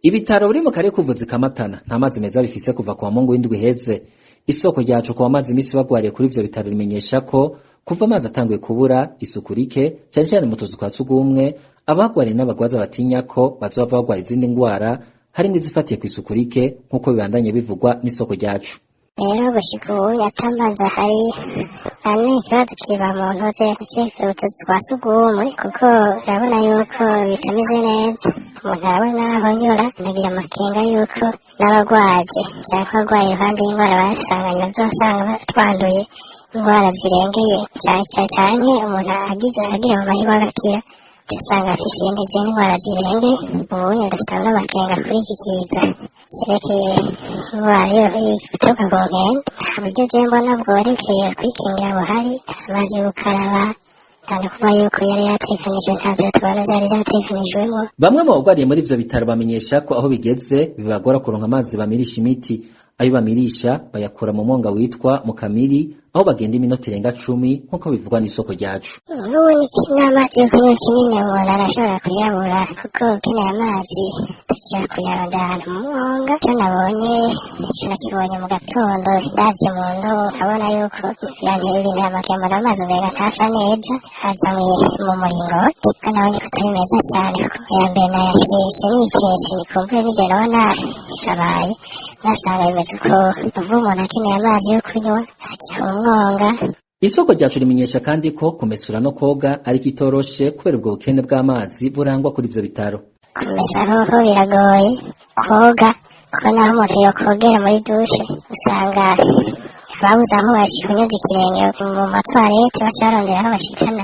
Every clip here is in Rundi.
Ibitaro biri mu karere k'ubuvuzi ka Matana nta mazi meza bifise kuva ku wa Mungu w'indwi iheze. Isoko ryacu ku bamaze imisi bagwariye kuri ivyo bitaro rimenyesha ko kuva amazi atanguye kubura, isuku rike, cane cane mu tuzu twa sugumwe, abagwariye n'abagwaza batinya ko bazohava bagwara izindi ngwara, harimwo izifatiye kw'isuku rike, nk'uko bibandanye bivugwa n'isoko ryacu. Rero gushika ubu atamazi ahari, ahanini ikibazo kiba mu ntuze utuzu twa sugumwe, kuko urabona yuko bitameze neza. Umuntu arabona aho nyura, anagira amakenga yuko n'abagwaje canke abagwaye iruhande y'ingwara basanganywe bazosanga twanduye ingwara zirengeye cane cane, canke umuntu agize agira mu mahirwe agakira, usanga afise izindi zindi ndwara zirengeye. Ubunye dufite n'amakenga kuri iki kiza cerekeye ingwara ituruka ku nkende. Nta buryo je mbona bwerekeye kwikingira buhari, nta mazi yo gukaraba, nta no kuba yuko yari yatekanijwe, ntavyo tubona vyari vyatekanijwemo. Bamwe mu bagwariye muri ivyo bitaro bamenyesha ko aho bigeze bibagora kuronka amazi bamirisha imiti. Ayo bamirisha bayakura mu mwonga witwa Mukamiri, aho bagenda iminota irenga 10, nk'uko bivugwa n'isoko ryacu. N'ubu n'amazi yo kunywa kinini umuntu arashobora kuyabura, kuko ukeneye amazi tuja kuyarondera ahantu mu mwonga. Ico nabonye, ico nakibonye mu gatondo, ndavye mu ndobo nkabona yuko yanteye ibintu amakenga, mbona amazi umenga ntasa neza, aza mu muringoti, kuko nabonye ko atari meza cane, kuko iya mbere nayasheshe niketse nikumbuye nije nabona bisabaye, nasanga bimeze uko. Ubu umuntu akeneye amazi yo kunywa aja mu mwonga. Isoko ryacu rimenyesha kandi ko kumesura no koga ariko itoroshe kubera ubwo bukene bw'amazi burangwa kuri ivyo bitaro. Kumesa hoho biragoye, koga kuko naho umuntu yokogera muri douche, usanga ababuze aho bashikunyuza ikirenge mu matwarete, baca barondera aho bashikana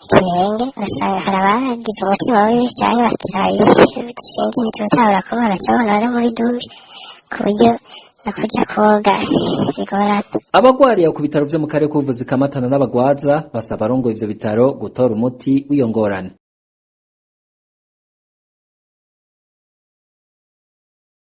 ikirenge. Usanga hari abagize umutima mubi canke bataye, sinzi, ntitutahura kuba bagaca babona bari muri douche, ku buryo no kuja koga bigorana. Abagwariye ku bitaro vyo mu karere k'ubuvuzi ka Matana n'abagwaza basaba abarongoye ivyo bitaro gutora umuti w'iyo ngorane.